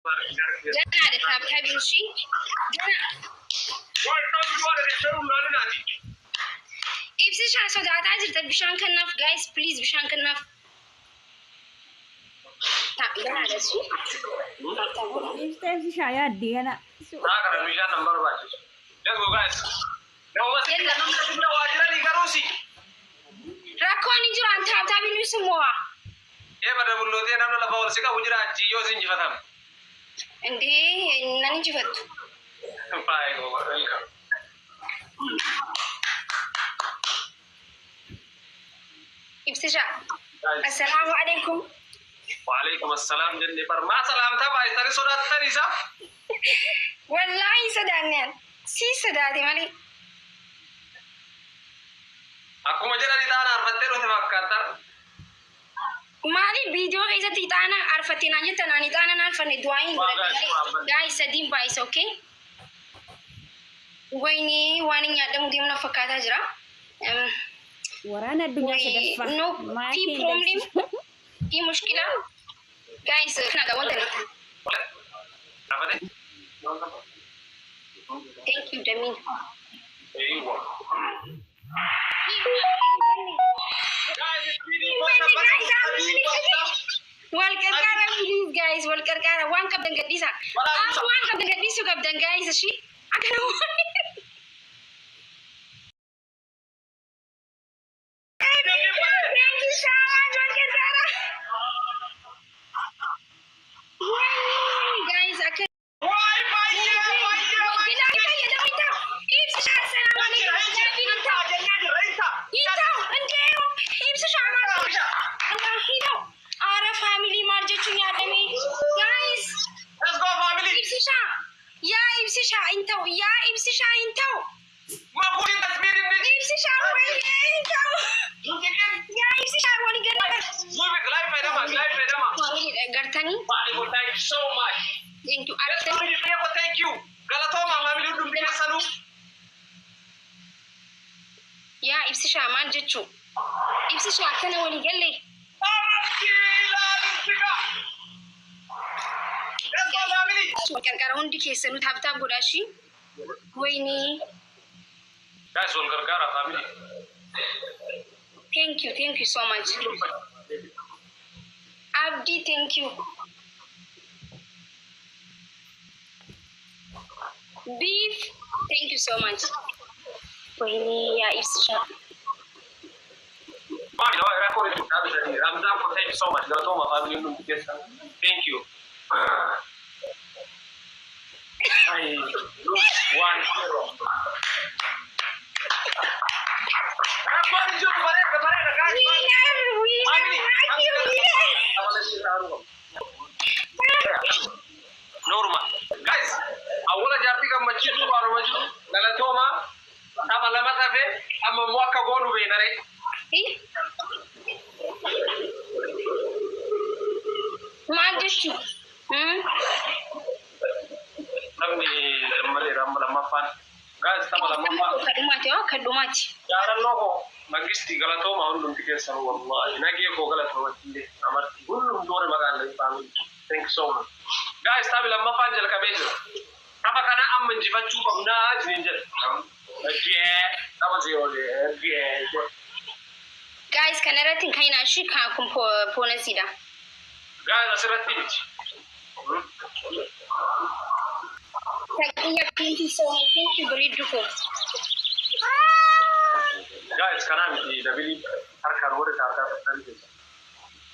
Ganaadha tap tapiin ishii. Ganaa. Ibsishaa sodaataa jirta, bishaan kennaaf guys, please, bishaan kennaaf. Ganaadha ishii. Tap tap godha. Ibsa, ibsishaa yaaddi gana. Naa kana bishaan nan barbaachisu. Let's go, guys. Nama Yalla. namni waa jiranii garuusi. Rakkoon hin jiru, an tap tapiin ibsu mo'a. Eeba dabullootee namni lafa ol si qabu jira achi yoo si injifatame. Indee nan injifattu. Baay'ee welcome. Ibsishaa. Assalaamu alaikum. Waalaikum assalaam jenne bar maa salaamtaa baay'isanii sodaattan isa. Wallaahi sodaanneen. Sii sodaate malee. Akkuma jedhan ixaana arfattee dhufte fakkaata. Maali, viidiyoo keessatti ixaana arfattee naan jettan, ani ixaana naan arfanne, du'aa hin godhadhe malee. Guys, sadiin baay'isa, okay? Wayni waan hin nyaadhamu deemu na fakkaataa jira. Waraana addunyaa Wai, sadaffaa. no, fi problem, fi mushkila. Guys, kana wanta ni. Rafate? Thank you, Jamin. Eeywa. Wal qarqaara please, guys, wal qarqaara, waan qabdan gadhiisa. Akka waan qabdan gadhiisuu qabdan, guys, ishii. Akka namoonni. Thank you so much, wal qarqaara. Guys, akka Waay, baay'ee baay'ee. Gilaafii fayyadamu hin ta'u. Ibsishaa, assalaamu alaikum. Gilaafiin hin ta'u. Hin ta'u. Indee ibsishaa maal? Hin ta'u. Aara family maal jechuun yaadame? Guys, Let's go, family. ibsishaa. Yaa ibsishaa, hin ta'u. Yaa ibsishaa, hin ta'u. Makuutiin tasbiin inni. Ibsishaa, wayii, hin ta'u. Yaa ibsishaa, walii gala. Live fayyadama, live fayyadama. Family gartanii. Family, thank you so much. Thank you. Yes, family, thank you. Galatooma family hundumti keessanuu. Yaa ibsishaa, maal jechuu? Ibsishaa, akkana walii galle. Amartii ilaaluun. Let's go, family. Qarqara hundi keessanuu tap tap godhaashi. Wayinii. Guys, wal gargaara, family. Thank you, thank you so much. Abdi, thank you. Beef, thank you so much. Wayinii, yaa ibsishaa. Maali, waa rakkoo itti dhaabbatanii. Ramzaan ko, thank you so much. Galatooma family hundumti keessan. Thank you. Ay, lose 1-0. Rakkoon hin jiru, bareeda bareeda, guys. Winner, winner, Family. thank you, winner. Normal. Guys, awwala jaartii gammachiisuu waanuma jiru galatooma. Tapha lama tafe amma immoo akka goonu beenare. Eh? Maal jechuu? Hmm? Taphni lammadeera amma lammaffaan. Guys, tapha lammaffaan. Kadhumaati, haa kadhumaati. Jaalannoo koo mangisti, galatooma hundumti keessanuu, wallahi nagee koo galatooma illee amartii hundumtuu warri maqaan na family. Thank you so much. Guys, taphi lammaffaan jalqabee jira. Tapha kana amma injifachuu qabnaa isiniin jedha. Dhagee tapha zero dhagee. Guys, kana irratti hin ka'inaa ishii, kun bonusiidha. Guys, asirratti miti. Taqiyya, thank you so much. Thank you, bareeddu koo. Guys, kanaa miti, double harkaan warri taataa tattan keessa.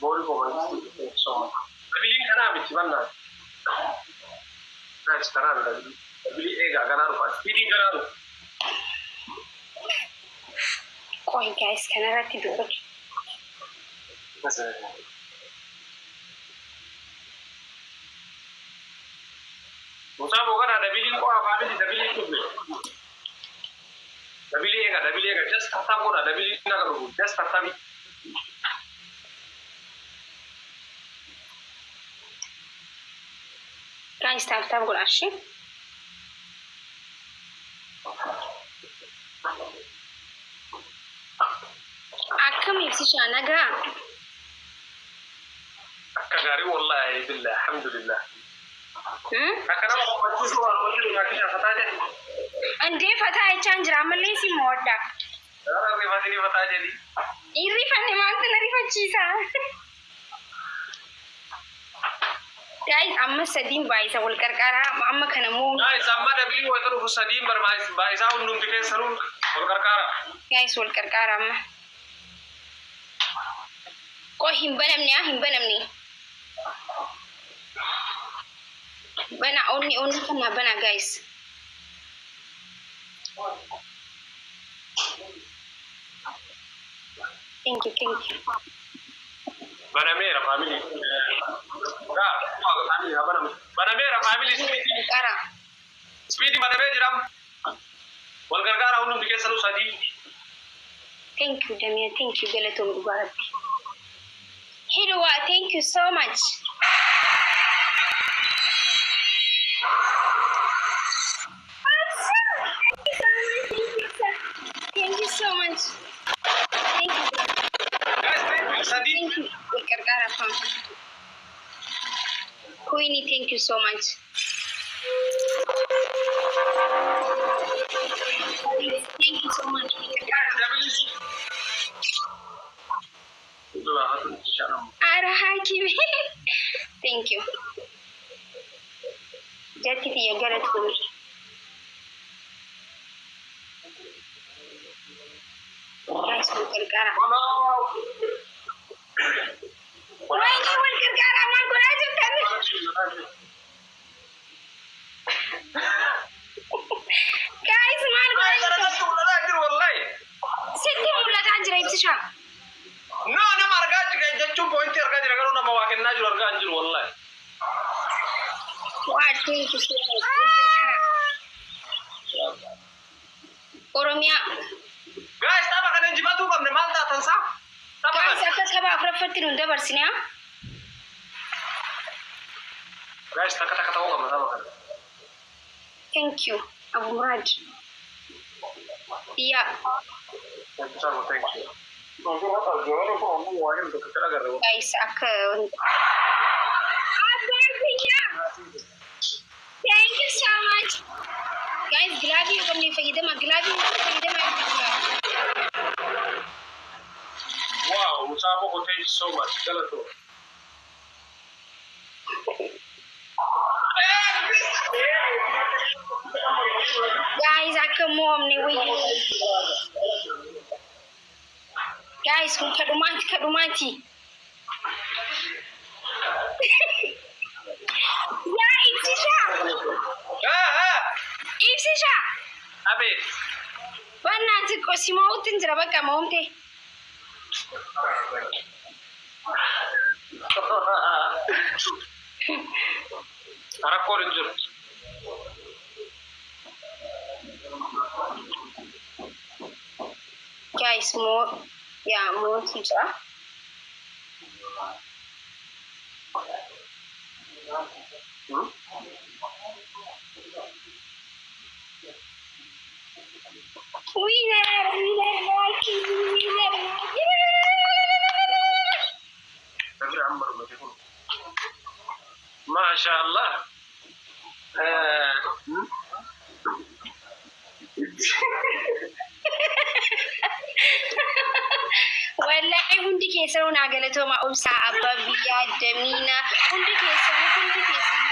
Boori koo mangisti, thank you so much. Doubleiin kanaa miti bannaan. Guys, kanaa miti double. Double eegaa, ganaa dhufa. Speediin ganaa dhufa. Qoy guys, kana irratti dubbatu. Musaa Boqonnaa, doubleiin qo'a family, doubleiin dhufne. Double eega, double eega, just tap tap godha, doubleiin akka dhufu, just tap tapi. Guys, tap tap godhaa ishii. Akkam ibsishaa, nagaa? Akka gaarii, wallahi billah, alhamdulillah. Akka nama gammachiisu waan hojii nyaachisha fataa jedhi. Indee fataa jechaan jira ammallee si mo'adha. Rifatini fataa jedhi. Irrifanne maaltu na rifachiisa? Guys, amma sadiin baay'isa wal qarqaaraa amma kana moo. Guys, amma dabilii wayita dhufu sadiin baay'isaa hundumti keessanuu wal qarqaara. Guys, wal qarqaaraa amma. Qoy hin banamne haa hin banamne. Bana onni onni kana bana guys. Thank you, thank you. Banameera family. Gaa, family haa banamu. Banameera family speedii. Qara. Speedii banamee jiram. Wal gargaara hundumti keessanuu sadii. Thank you, Damia. Thank you, Galatoom dhugaa Rabbi. Hilwa, thank you so much. Thank you so much. Thank you. Guys, thank you. Sadii. Thank you. Wal gargaara fam. Queenie, thank you so much. Thank you so much. Wal gargaara. Dabilii. Ara Hakimi. Thank you. Jatti tiyya galatoomii. Guys, wal gargaara. Wayni wal gargaara maal godhaa jirtan? Guys, maal godhaa jirtan? Wallahi. Sitti mul'ataa jira ibsishaa. No, nama argaa jira jechuun pointii argaa jira garuu nama waa kennaa jiru argaa hin jiru wallahi. Waa, thank you so much. Wal gargaara. Oromiyaa. Guys, tapha kana injifatuu qabne maal taatan saa? Tapha Guys, kana. akka saba afuraffatti nun dabarsine haa? Guys, takka takka ta'uu qabna tapha kana. Thank you, Abu Murad. Yeah. Thank you, thank you. Guys, akka Abbaan kiyya. Thank you so much. Guys, gilaabii yoo qabne fayyadama. Gilaabii yoo fayyadama. Wow, Musaa Boko, thank you so much. Galatoo. Guys, akka mo'amne wayyo. Guys, kun kadhumaati kadhumaati. Yaa ibsishaa. Ibsishaa. Abeet. Bannaa xiqqoo si mo'utti hin jira bakka mo'umte. Rakkoon hin jiru. Guys, moo yaa mootu jira. Winner, winner, lucky, winner. Sabir amma dhumate kun. Maasha Allah. Wallahi hundi keessanuu naa galatooma obsaa abbaa biyyaa damiina hundi keessanuu hundi keessanuu.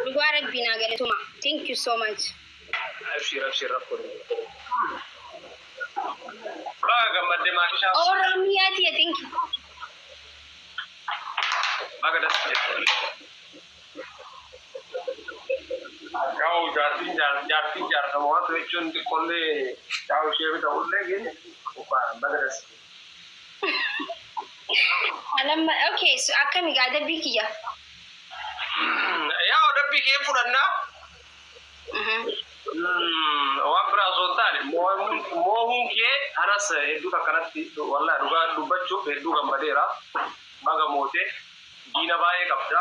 Dhugaa rabbii naa galatooma. Thank you so much. Abshir abshir rakkoon hin jiru. Baga gammadde maashaa. Oromiyaa tiya thank you. Baga das jette. Yaa'u jaartiin jaartiin jaartama waan jechuun xiqqoollee yaa'u ishee ta'ullee gin baga das. Alamma okay so akkami gaa dabbii kiyya. Yaa'u dabbii kee fudhannaa. Waan biraa osoo hin taane moohuun kee anas hedduu akkanatti wallahi dhugaa dubbachuuf hedduu gammadeera. Baga mootee diina baay'ee qabda.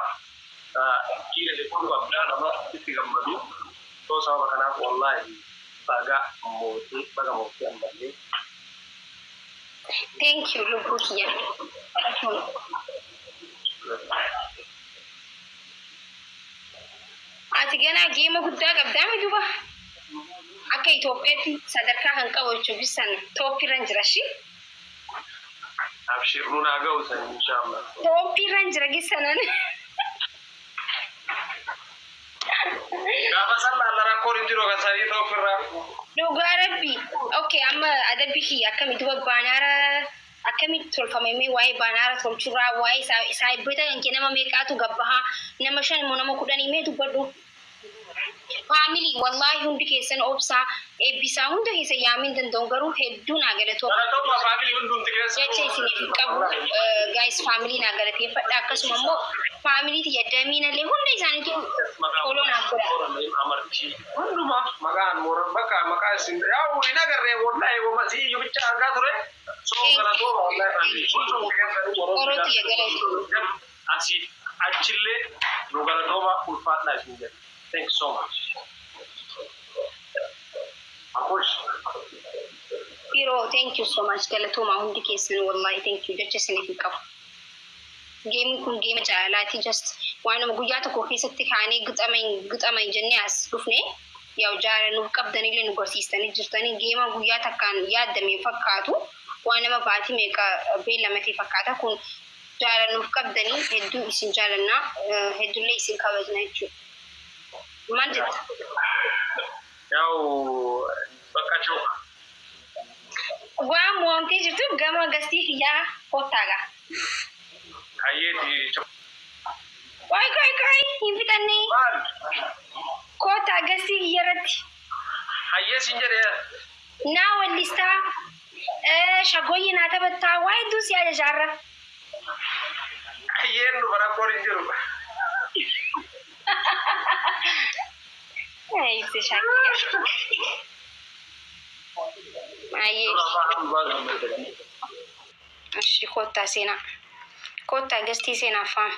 Diina hedduu qabda nama itti gammadu. Soo sababa kanaaf wallahi baga mootee baga mootee ammallee. Thank you lubbuu kiyya. Ati ganaa geema guddaa qabdaa mi duba? Akka Itoophiyaatti sadarkaa kan qabu jechuun bisan tooppiirra jira shi. Abshir, nun haa ga'u san inshallah. Tooppiirra jira gisanan. Gaafa san laalla rakkoon hin jiru kan sanii tooppiirraa. Dhugaa rabbi. Okay, amma adabbi kiyya akkami duba baanaara akkamitti tolfame mee waa'ee baanaara tolchurraa waa'ee saayibboota kan kee nama meeqaatu gabbahaa nama 5 immoo nama 10 mee dubbadhu. Family wallahi hundi keessan obsaa eebbisaa hunda keessa yaamuu danda'u garuu hedduu naa galatooma. Galatooma family hundumti keessa. Jecha isiniif hin qabu guys, family naa galateeffadha akkasuma immoo family tiyya damiinallee hunda isaaniitu follow naaf godha. Amartii hundumaa maqaan mooran bakka maqaa isin yaa'u hin agarree wallahi wama si iyyuu bicha argaa ture. So galatooma wallahi family hundumti keessanii Oroo tiyya galatooma. Asii achillee nu galatooma ulfaadhaa isin jedha. Thank you so much. Akush. Biroo, thank you so much, galatooma hundi keessan wallahi thank you jecha isiniif hin qabu. Geemni kun geema jaalalaati, just waanuma guyyaa tokko keessatti kaanee gixama hin jennee as dhufne yaa'u jaalala nuuf qabdanillee nu barsiistanii jirtanii geema guyyaa takkaan yaaddame hin fakkaatu waan nama baatii meeqa beellamatee fakkaata kun jaalala nuuf qabdanii hedduu isin jaalannaa hedduullee isin kabajna jechuudha. Maal jetta? Yaa'u bakka jiru. Waan mo'amtee jirtu gama gastii kiyyaa kottaagaa. Hayyeeti. Qoy qoy qoy hin fixanne. Maal? Kottaa gastii kiyya irratti. Hayyee siin jedhee. Naa wallistaa shaggooyyee naa taphattaa waa hedduu si ajajaarra. Hayyeen nu rakkoon hin jiru. Ibsa shaggooyyee. Ayyee. Ishi kottaa seenaa. Kottaa gastii seenaa faan.